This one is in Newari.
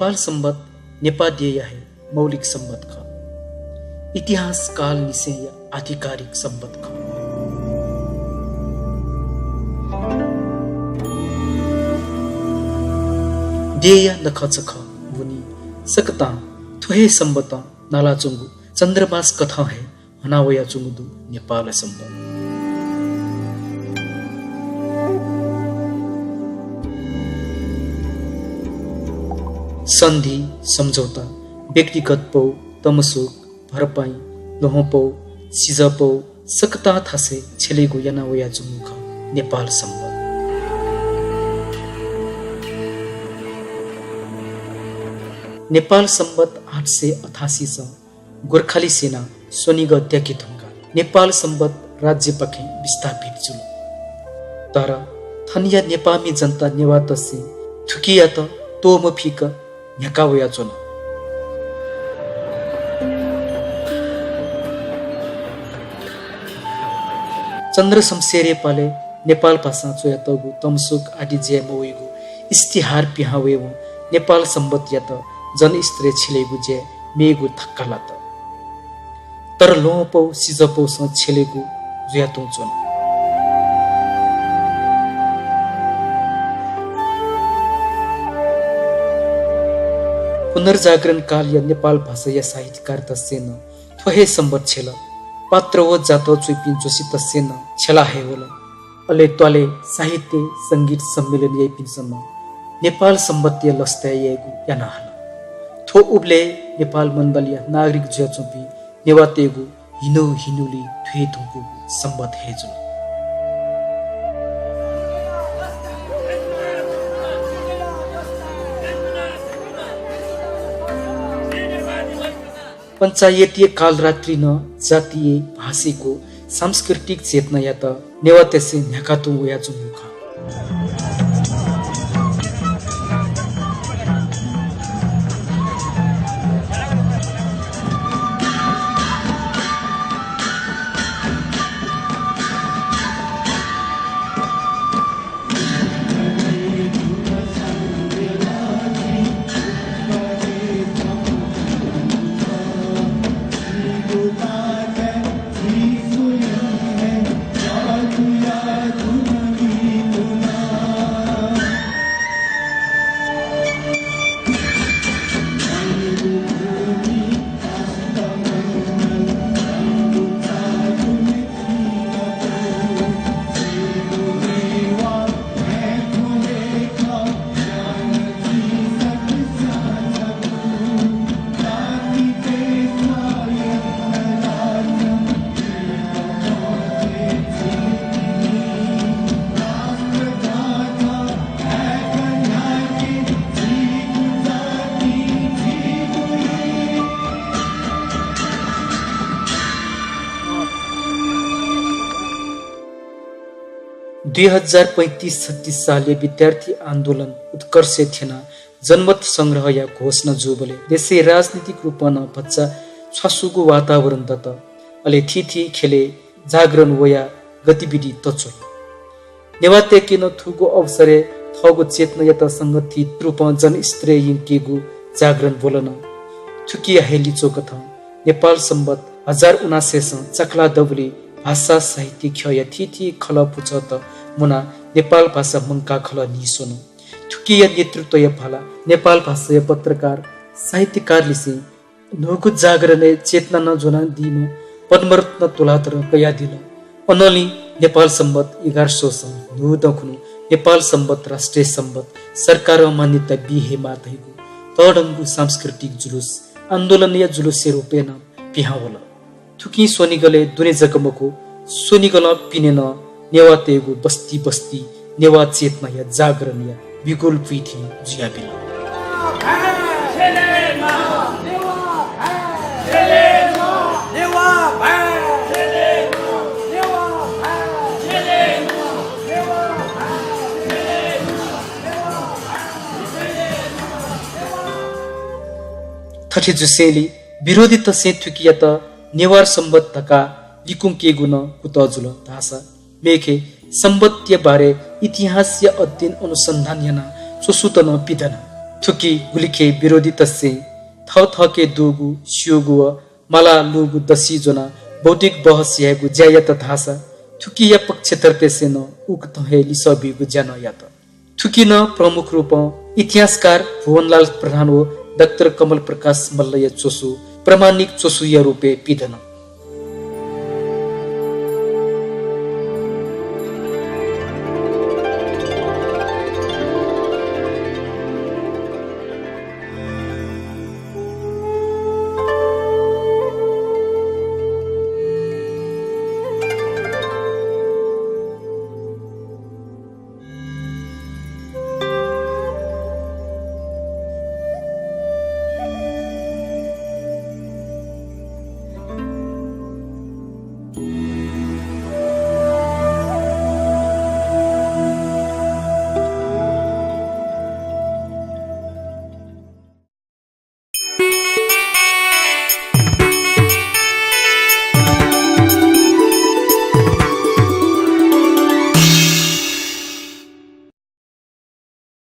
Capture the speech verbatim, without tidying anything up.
नेपाल संवत नेपाः देय्‌या हे मौलिक संवत खः। इतिहास कालनिसेंया आधिकारिक संवत खः। देय्‌या नखःचखः वनी सकतां थ्व हे संवतं नालाच्वंगु चन्द्रमास कथं हे हना वयाच्वंगु दु नेपाल संवत। सन्धि, सम्झौता, व्यक्तिगत पौ, तमसुक, भरपाइँ, ल्वहंपौ, सिजःपौ सकतां थासय् छ्यलेगु याना वयाच्वंगु खः नेपाल संवत। नेपाल संवत आठ सय अठासी स गोर्खाली सेनां स्वनिगः त्याके धुंकाः नेपाल संवत राज्यपाखें विस्थापित जुल। तर थनया नेपाःमि जनता नेवाःतय्‌सं थुकियात त्वःमफिक न्ह्याका वयाच्वन। चन्द्र शमशेरया पालय् नेपाल भाषां च्वयातःगु तमसुक आदि ज्याय् मवइगु इस्तिहार पिहां वयेवं नेपाल संवतयात जनस्तरय् छ्यलेगु ज्याय् मेगु धक्का लात। तर ल्वहंपौ सिजःपौसं छ्यलेगु जुयातुं च्वन। पुनर्जागरण कालया नेपाल भाषाया साहित्यकारतय्‌सं नं थ्व हे संवत छ्यल। पात्र व जातः च्वइपिं जोशीतय्‌सं नं छ्यला हे वल। अले त्वालय् साहित्य, संगीत सम्मेलन याइपिन्सं नं नेपाल संवतया लसताय् यायेगु याना हल। थ्व उबलय् नेपाल मण्डलया नागरिक जुयाच्वंपिं नेवाःतय्‌गु हिन्हु हिन्हुली थुइ धुंकूगु संवत हे जुल। पञ्चायतीय कालरात्रिं नं जातीय, भाषिक व सांस्कृतिक चेतनायात नेवाःतय्‌सं न्ह्याकातुं वयाच्वंगु खः। दुई हजार पैंतिस छत्तिस सालया विद्यार्थी आन्दोलन उत्कर्षय् थ्यनाः जनमत संग्रहया घोषणा जूबलय् देशय् राजनीतिक रूपं नं भचा छ्वासुगु वातावरण दत। अले थीथी ख्यलय् जागरण वयाः गतिविधि तच्वइ। नेवाःतय्‌के नं थुगु अवसरय् थःगु चेतनायात संगठित रूपं जनस्तरय् यंकेगु जागरण ब्वलन। थुकिया हे लिच्वःकथं नेपाल संवत हजार उनासय्‌सं चाकलाः दबुलिइ भाषा साहित्य ख्यःया थीथी खलः पुचःत मुनाः नेपाल भाषा मंकाः खलः नीस्वन। थुकिया नेतृत्वया भाला नेपाल भाषाया पत्रकार, साहित्यकारलिसें न्हूगु जागरणय् चेतना नं ज्वनादीम्ह पद्मरत्न तुलाधरं कयादिल। अनंलि नेपाल संवत एघार सयसं न्हूदँ खुन्हु नेपाल संवत राष्ट्रिय संवत सरकारं मान्यता बी हे माः धइगु तःधंगु सांस्कृतिक जुलुस आन्दोलनया जुलुसया रूपय् नं पिहां वल। थुकिं स्वनिगलय् दुने जक मखु, स्वनिगलं पिने नं नेवाःतय्‌गु बस्ती बस्ती नेवाः चेतनाया जागरणया बिगुल पुइ थें जुयाबिल। थथे जुसेंलि विरोधीतय्‌सं थुकियात नेवार संवत धकाः लिकुंकेगु नं कुतः जुल धाःसा मेखे संवतया बारे इतिहासया अध्ययन अनुसन्धान यानाः च्वसुत नं पिदन। थुकी गुलिखे विरोधी तसें थव थके दुगु, स्यूगु व माला लूगु दसी ज्वनाः बौद्धिक बहस यायेगु ज्या यात धाःसा थुकिया पक्षधरतय्‌सं नं उकथं हे लिसः बीगु ज्या नं यात। थुकी नं प्रमुख रूपं इतिहासकार भुवनलाल प्रधान व डाक्टर कमल प्रकाश मल्लया च्वसु प्रामाणिक च्वसुया रूपय् पिधन।